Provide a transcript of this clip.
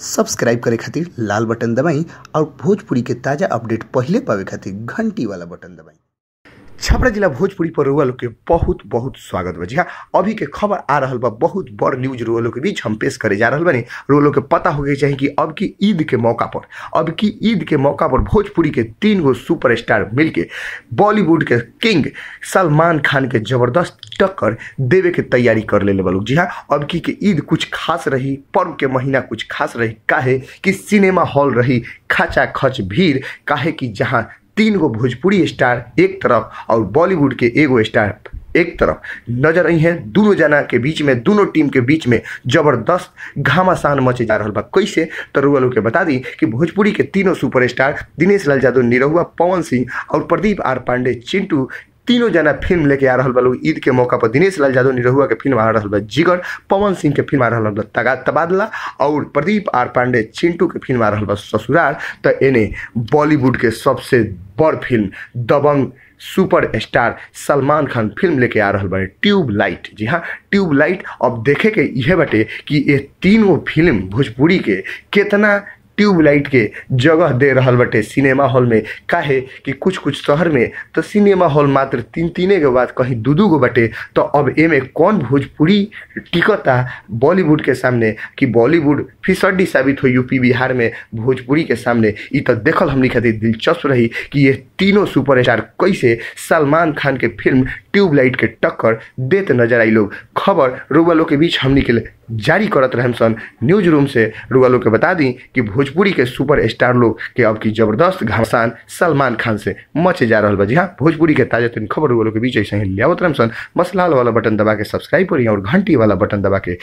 Subscribe करे खातिर लाल button दबाई और भोजपुरी के ताज़ा अपडेट पहिले पावे खातिर घंटी वाला बटन दबाई। छपरा जिला भोजपुरी पर रुआ लोग के बहुत बहुत स्वागत बा। जी हाँ, अभी के खबर आ रहल बा, बहुत बड़ न्यूज रुआ लोग के बीच हम पेश करे जा रहल बानी। रुआ लोग के पता हो गई चाहिए कि अब की ईद के मौका पर, अब की ईद के मौका पर भोजपुरी के 3 गो सुपरस्टार मिलके बॉलीवुड के किंग सलमान खान के जबरदस्त टक्कर देवे के तैयारी कर ले लोग। जी हाँ, अब की के ईद कुछ खास रही, पर्व के महीना कुछ खास रही, काहे कि सिनेमा हॉल रही खाचा खच भीड़, काहे कि जहाँ 3 गो भोजपुरी स्टार एक तरफ और बॉलीवुड के एगो स्टार एक तरफ नजर आई हैं। दोनों जना के बीच में, दोनों टीम के बीच में जबरदस्त घमासान मचे जा रहा बा। कैसे तो रुआ लोग के बता दी कि भोजपुरी के तीनों सुपरस्टार दिनेश लाल यादव निरहुआ, पवन सिंह और प्रदीप are Pandey Chintu, तीनों जना फिल्म लेके आ रहा बा लोग। ईद के मौका पर दिनेश लाल यादव निरहुआ के फिल्म आ रहा बा जिगर, पवन सिंह के फिल्म आ रहा बा तबादला और प्रदीप आर पांडे चिंटू के फिल्म आ रहा बा ससुराल। तो एने बॉलीवुड के सबसे बड़ film Dabangg superstar Salman Khan film लेके आ रहा बा ट्यूबलाइट। जी हाँ, ट्यूबलाइट। अब देखे के यह बटे कि ये तीनों फिल्म भोजपुरी के कितना ट्यूबलाइट के जगह दे रहल बटे सिनेमा हॉल में, काहे कि कुछ कुछ शहर में तो सिनेमा हॉल मात्र 3-3 गो बात, कहीं 2-2 गो बटे। तो अब एमे कौन भोजपुरी टिकता बॉलीवुड के सामने कि बॉलीवुड फिसड्डी साबित हो यूपी बिहार में भोजपुरी के सामने, इ तो देखल हमनी खातिर दिलचस्प रही कि ये तीनों सुपरस्टार कैसे सलमान खान के फिल्म ट्यूबलाइट के टक्कर देते नजर आई लोग। खबर रुआ लोग के बीच हमनी के जारी करत रहम सन न्यूज रूम से। रुआ लोग के बता दी कि भोजपुरी के सुपर स्टार लोग के अब की जबरदस्त घमासान सलमान खान से मचे जा रहा बा। जी हाँ, भोजपुरी के ताजा तरीन खबर रुआ लोग के बीच ऐसे ही लियावत रहम सन। बस लाल वाला बटन दबा के सब्सक्राइब करी और घंटी वाला बटन दबा के